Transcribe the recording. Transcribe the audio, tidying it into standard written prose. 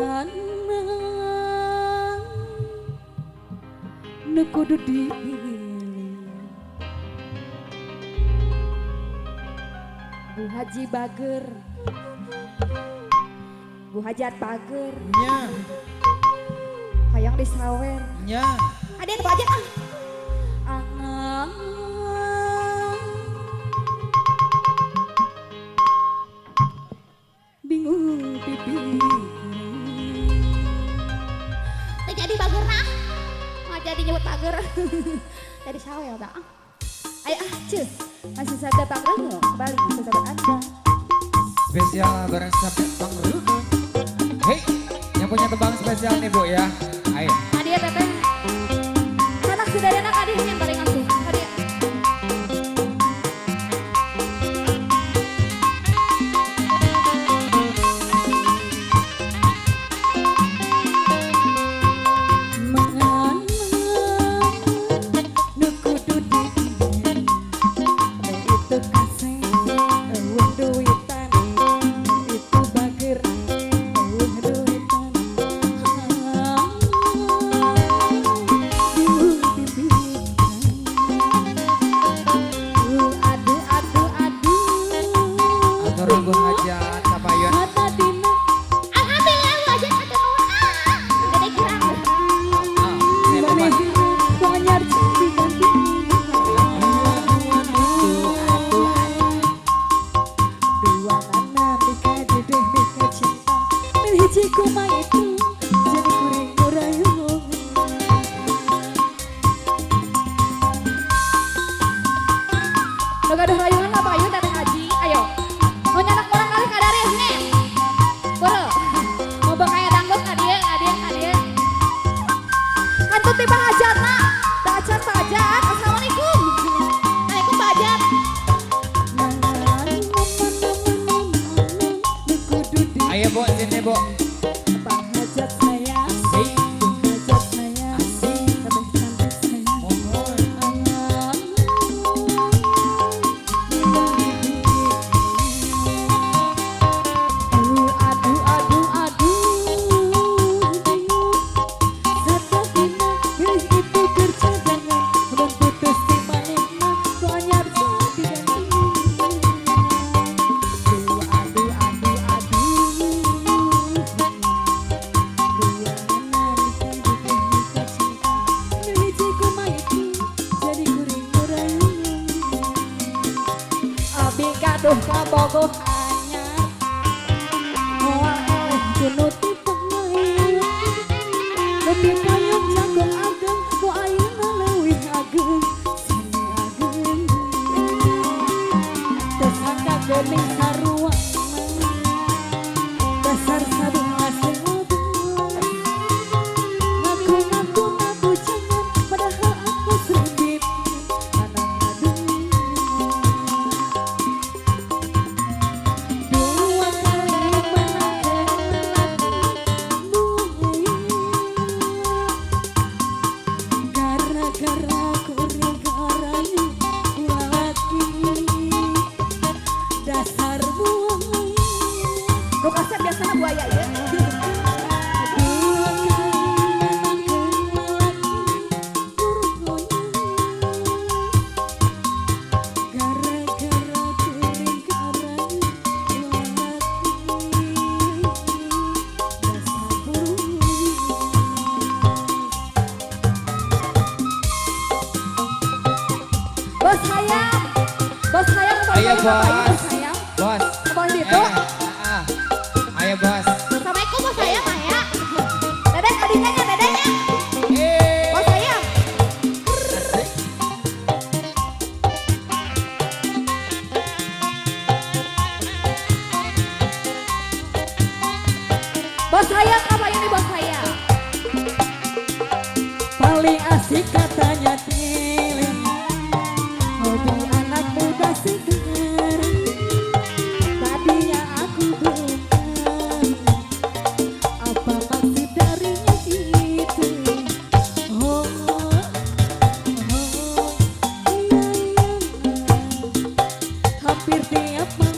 Mana nu kudu dipilih? Bu Haji bager, Bu Hajat bager. Nya. Hayang disawer. Nya. Ada Bu Hajat ah. Angan. Bingung pipi. Teu jadi bager nah. Nggak jadi nyebut bager. Jadi sawer dah. Ayo ah, cus. Masih Sabda Pangreungeul kembali sahabat Anda. Spesial bareng Sabda Pangreungeul. Hei, yang punya tembang spesial nih Bu ya. Ayo. Hadiah teteh. Anak sudah anak adik yang paling asuh. Hadiah. Gaduh rayuan apa ayo Teteh Haji, ayo. Mau nyanak orang kali kadari nih. Bro, mau bakaya dangdut kadieu, kadieu, kadieu. Kantut ti pahajatna, tacan pahajat. Assalamualaikum. Assalamualaikum pahajat. Ayo Bu, sini Bu. Pahajat saya, pahajat saya, teteh cantik saya. Gaduh kabogoh anyar moal eleh kuno ti pangayun nu ti payun jago ageng ku ayeuna leuwih ageng sami ageng teu sangka geuning saruana dasar sabelas ngaku-ngaku bujangan padahal aku sribit anak ngadu. Biasanya buaya ya. Bos hayam, bos hayam, ayo bos, bos, bos itu. Ayo bos. Assalamualaikum bos saya Maya. Dedek adiknya dedeknya. Bos saya. Bos saya apa ini bos saya? Paling asik katanya tele. Hobi anak muda segar. Tadinya aku belum. Hampir tiap malam.